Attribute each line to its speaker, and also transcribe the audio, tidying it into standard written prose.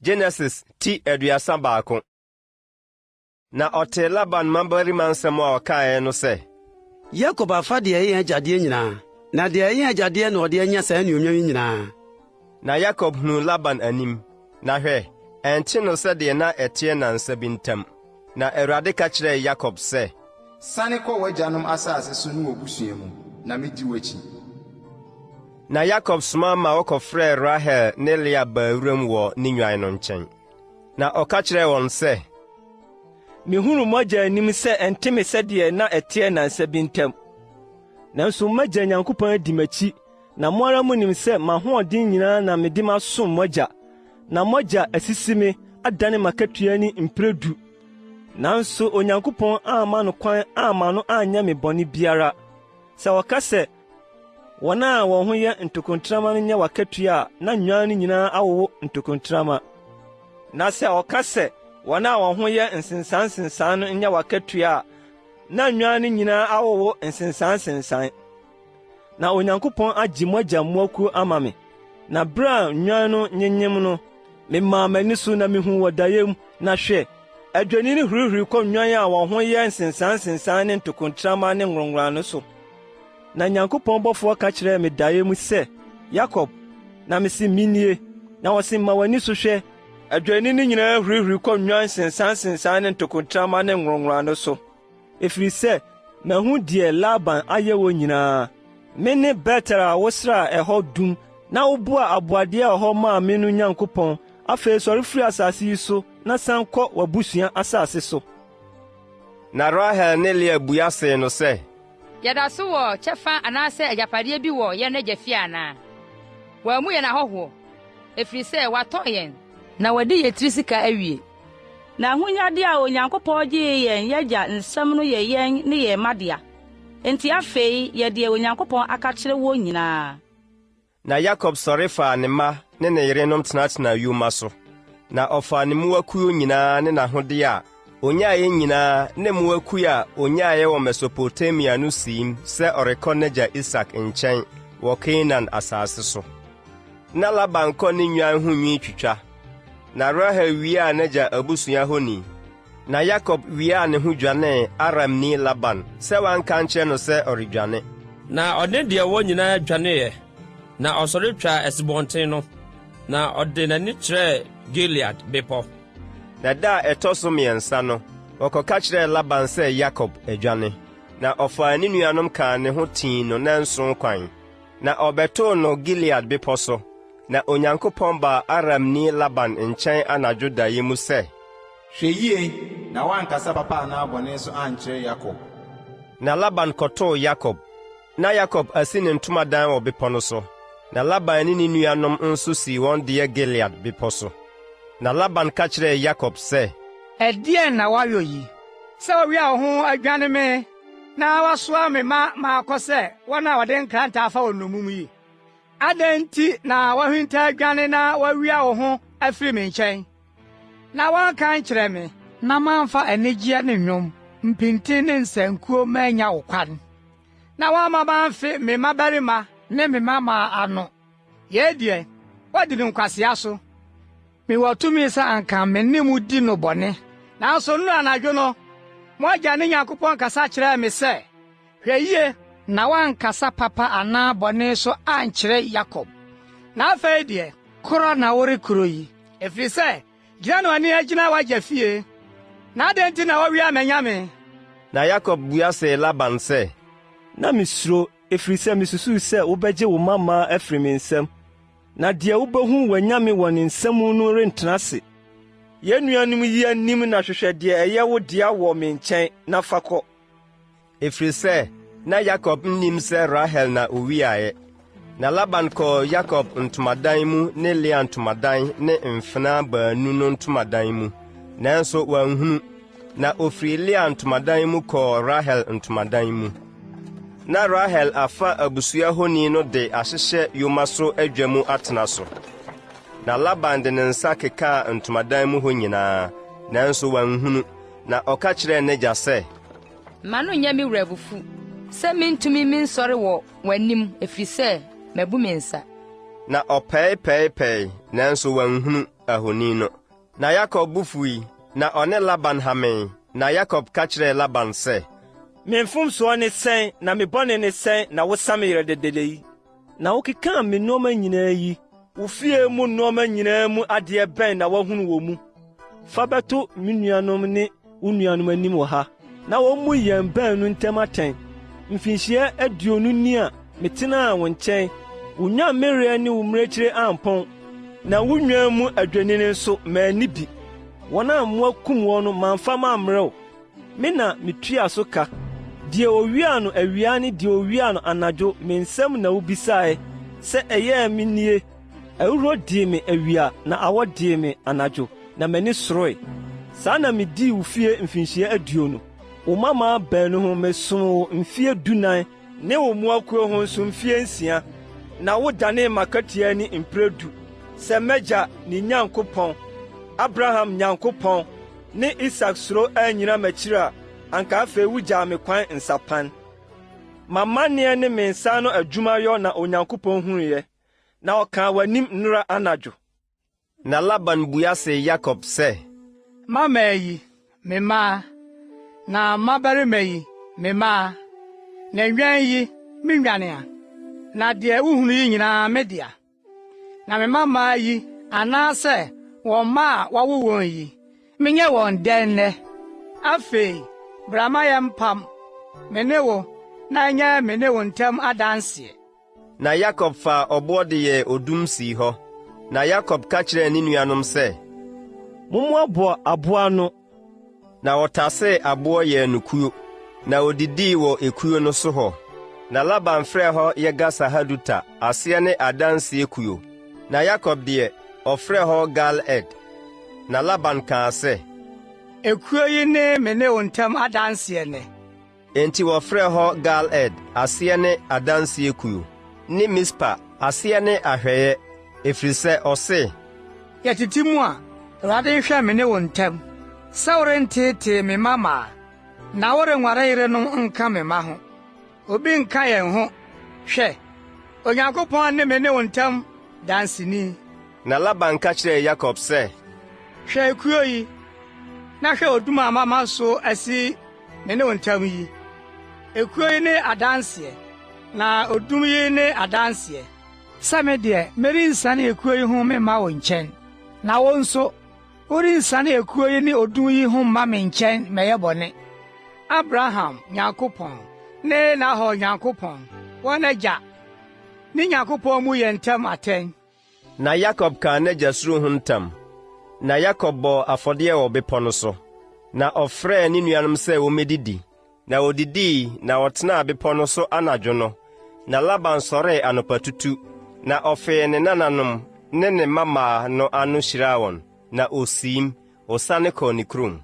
Speaker 1: Genesis ti 31. Na ɔtee Laban mmabarima nsɛm a ɔkaeɛ no sɛ.
Speaker 2: Yakob afa deɛ ɛyɛ yɛn agya deɛ nyinaa, na deɛ ɛyɛ yɛn agya deɛ na ɔde anya saa anuonyam yi nyinaa.
Speaker 1: Na Yakob hunuu Laban anim, na hwɛ, ɛnte no sɛdeɛ na ɛteɛ nnansa bi ntam. Na Awurade ka kyerɛɛ Yakob sɛ.
Speaker 3: Sane kɔ w'agyanom asase so ne w'abusua mu, na medi w'akyi.
Speaker 1: Na Yakob soma ma wɔkɔfrɛɛ Rahel ne Lea baa wuram wɔ ne nnwan no nkyɛn. Na ɔka kyerɛɛ wɔn sɛ,
Speaker 4: Mehunu mo agya anim sɛ ɛnte me sɛdeɛ na ɛteɛ nnansa bi ntam. Nanso m'agya Nyankopɔn adi m'akyi, na mo ara munim sɛ m'ahoɔden nyinaa na mede masom mo agya, na mo agya asisi me adane m'akatua ani mprɛ du. Nanso Onyankopɔn amma no kwan amma no anyɛ me bɔne biara. Sɛ ɔka sɛ, Wɔn a wɔn ho yɛ ntokontrama no nyɛ w'akatua a, na nnwan no nyinaa awowo ntokontrama. Na sɛ ɔka sɛ, Wɔn a wɔn ho yɛ nsensansensan no nyɛ w'akatua a, na nnwan no nyinaa awowo nsensansensan. Na Onyankopɔn agye mo agya mmoakuo ama me. Na bere a nnwan no nyenyem no, memaa m'ani so na mihuu wɔ daeɛ mu, na hwɛ, adwennini hurihuri kɔ nnwan a wɔn ho yɛ nsensansensan ne ntokontrama ne nworonnworan no so. Na Nyankopɔn bɔfoɔ ka kyerɛɛ me daeɛ mu sɛ, 'Yakob! Na mise, 'Menie. Na ɔse, 'Ma w'ani so hwɛ, adwennini nyinaa hurihuri kɔ nnwan nsensansensan ne ntokontrama ne nworonnworan no so. Ɛfiri sɛ mahu deɛ Laban ayɛ wo nyinaa. Mene Betel a wosraa ɛhɔ dum na woboaa aboadeɛ a ɛwɔ hɔ maa me no Nyankopɔn. Afei sɔre firi asase yi so na san kɔ w'abusua asase so.
Speaker 1: Na Rahel ne Lea bua see no sɛ.
Speaker 5: Yɛda so wɔ kyɛfa anaasɛ agyapadeɛ bi wɔ yɛn agya fie anaa? Wammu yɛn ahɔhoɔ, ɛfiri sɛ watɔn yɛn na wadi yɛn tiri sika awie.
Speaker 6: Na ahonyade a Onyankopɔn gyee yɛn yɛn agya nsam no yɛ yɛn ne yɛn mma dea. Enti afei yɛ deɛ Onyankopɔn aka akyerɛ woɔ nyinaa.
Speaker 1: Na Yakob sɔre faa ne mma ne ne yerenom tenatenaa yoma so, na ɔfaa ne mmoakuo nyinaa ne n'ahodeɛ a ɔnyaeɛ nyinaa ne mmoakuo a ɔnyaeɛ wɔ Mesopotamia no siim sɛ ɔrekɔ n'agya Isak nkyɛn wɔ Kanaan asase so. Na Laban kɔ ne nnwan ho nwi twitwa. Na Rahel wiaa n'agya abusua honi. Na Yakob wiaa ne ho dwanee Aramni Laban sɛ wanka ankyerɛ no sɛ ɔredwane.
Speaker 7: Na ɔne deɛ ɔwɔ nyinaa dwaneeɛ, na ɔsɔre twaa asubɔnten no, na ɔde n'ani kyerɛɛ Gilead bepɔ.
Speaker 1: Na da a ɛtɔ so mmiɛnsa no, wɔkɔka kyerɛɛ Laban sɛ Yakob adwane. Na ɔfaa ne nuanom kaa ne ho tii no nnanson kwan. Na ɔbɛtoo no Gilead bepɔ so. Na Onyankopɔn baa Aramni Laban nkyɛn anadwo daeɛ mu sɛ.
Speaker 3: Hwɛ yie na woankasa papa anaa bɔne so ankyerɛ Yakob.
Speaker 1: Na Laban kɔtoo Yakob. Ná Yakob asi ne ntomadan wɔ bepɔ no so, na Laban ne ne nuanom nso sii wɔn deɛ Gilead bepɔ so. Na Laban ka kyerɛɛ Yakob sɛ.
Speaker 8: Ɛdeɛn na woayɔ yi, sɛ woawia wo ho adwane me na woasoa me ma makɔ sɛ wɔn a wɔde nkrantɛ afa wɔn nnommum yi? Adɛn nti na woahinta adwane na woawia wo ho afiri me nkyɛn, na woanka ankyerɛ me, na mamfa anigyeɛ ne nnwom, mpintin ne nsankuo mannya wo kwan, na woamma mamfe me mmabarima ne me mmammaa ano? Yei deɛ, woadi no nkwasea so. Mewɔ tumi sɛ anka me ne mo di no bɔne. Nanso nnora anadwo no, mo agya ne Nyankopɔn kasa kyerɛɛ me sɛ, 'Hwɛ yie na woankasa papa anaa bɔne so ankyerɛ Yakob. Na afei deɛ, korɔ na worekorɔ yi, ɛfiri sɛ gyina na w'ani agyina w'agya fie. Na adɛn nti na woawia m'anyame?
Speaker 1: Na Yakob bua see Laban sɛ.
Speaker 4: Na mesuro, ɛfiri sɛ mesusuu sɛ wobɛgye wo mmammaa afiri me nsam. Na deɛ wobɛhu w'anyame wɔ ne nsa mu no rentena ase. Yɛn nuanom yi anim na hwehwɛ deɛ ɛyɛ wo dea wɔ me nkyɛn, na fa kɔ.
Speaker 1: Ɛfiri sɛ na Yakob nnim sɛ Rahel na ɔwiaeɛ. Na Laban kɔɔ Yakob ntomadan mu ne Lea ntomadan ne mfenaa baanu no ntomadan mu, nanso wanhunu. Na ɔfirii Lea ntomadan mu kɔɔ Rahel ntomadan mu. Na Rahel afa abusua honi no de ahyehyɛ yoma so adwa mu atena so. Na Laban de ne nsa kekaa ntomadan mu hɔ nyinaa, nanso wanhunu. Na ɔka kyerɛɛ n'agya sɛ,
Speaker 5: Mma no nnyɛ me wura abufuw sɛ mintumi mensɔre wɔ w'anim, efisɛ mabu me nsa.
Speaker 1: Na ɔpɛe pɛe pɛe, nanso wanhunu. ahoni no. Na Yakob bo fuui, na ɔne Laban hamee, na Yakob ka kyerɛɛ Laban sɛ,
Speaker 4: Me mfomsoɔ ne sɛn na me bɔne ne sɛn na wosa me yerɛ dɛdɛdɛ yi? Na wokekaa me nneɛma nyinaa yi, wo fie mu nneɛma nyinaa mu adeɛ bɛn na woahunu wɔ mu? Fa bɛto me nuanom ne wo nuanom anim wɔ ha, na wommu yɛn baanu ntam atɛn. Mfinhyia 20 ni a metenaa wo nkyɛn, wo nnwammereɛ ne wo mmirekyire ampɔn, na wo nnwan mu adwennini nso, manni bi. Wɔn a mmoa kum wɔn no, mamfa mammrɛ wo. Me na mituaa so ka. Deɛ owiaa no awia ne deɛ owiaa no anadwo, me nsam na wobisae. Sɛ ɛyɛɛ me nie, Ahuhuro dee me awia na awɔ dee me anadwo, na m'ani soroe. Saa na midii wo fie mfinhyia 20. Wo mmammaa baanu ho mesom wo mfeɛ 14 ne wo mmoakuo ho nso mfeɛ nsia, na wodanee m'akatua ani mprɛ du. Sɛ m'agya, ne Nyankopɔn, Abraham Nyankopɔn, ne Isak suro annyina m'akyiri a, anka afei wugyaa me kwan nsapan. M'amanneɛ ne me nsa ano adwumayɔ na Onyankopɔn hunuiɛ, na ɔkaa w'anim nnora anadwo.
Speaker 1: Na Laban bua see Yakob sɛ.
Speaker 8: Mmammaa yi, me mma, na mmabarima yi, me mma, na nnwan yi, me nnwan a, na deɛ wohunu yi nyinaa me dea. Na me mmammaa yi anaasɛ wɔn mma a wɔawo wɔn yi, menyɛ wɔn dɛn nnɛ? Afei bra ma yɛmpam, me ne wo, na ɛnyɛ me ne wo ntam adanseɛ.
Speaker 1: Na Yakob faa ɔboɔ de yɛɛ odum sii hɔ. Na Yakob ka kyerɛɛ ne nuanom sɛ,
Speaker 4: Mommoaboa aboɔ ano.
Speaker 1: Na wɔtasee aboɔ yɛɛ no kuo, na wɔdidii wɔ ekuo no so hɔ. Na Laban frɛɛ hɔ Yegar-Sahaduta, aseɛ ne Adanseɛ Kuo. Na Yakob deɛ, ɔfrɛɛ hɔ Gal-ed. Na Laban kaa sɛ,
Speaker 8: Ekuo yi ne me ne wo ntam adanseɛ nnɛ.
Speaker 1: Enti wɔfrɛɛ hɔ Gal-ed, aseɛ ne Adanseɛ Kuo, ne Mispa, aseɛ ne Ahwɛeɛ, ɛfiri sɛ ɔse.
Speaker 8: Yɛtete mu a, Awurade nhwɛ me ne wo ntam, sɛ worenteetee me mmammaa, na worenware yerenom nka me mma ho. Obi nka yɛn ho. Hwɛ, Onyankopɔn ne me ne wo ntam danseni.
Speaker 1: Na Laban ka kyerɛɛ Yakob sɛ.
Speaker 8: Hwɛ ekuo yi, na hwɛ odum a mama so asi me ne wo ntam yi. Ekuo yi ne adanseɛ, na odum yi ne adanseɛ, sɛ me deɛ, merensiane ekuo yi ho memma wo nkyɛn, na wo nso, worensiane ekuo yi ne odum yi ho mma me nkyɛn mmɛyɛ bɔne. Abraham Nyankopɔn ne Nahor Nyankopɔn, wɔn agya, ne Nyankopɔn mmu yɛn ntam atɛn.
Speaker 1: Na Yakob kaa n'agya suro ho ntam. Na Yakob bɔɔ afɔdeɛ wɔ bepɔ no so. Na ɔfrɛɛ ne nuanom sɛ wɔmmɛdidi. Na wɔdidii, na wɔtenaa bepɔ no so anadwo no. Na Laban sɔree anɔpatutu, na ɔfee ne nananom ne ne mmammaa no ano hyiraa wɔn, na ɔsiim, ɔsiane kɔɔ ne kurom.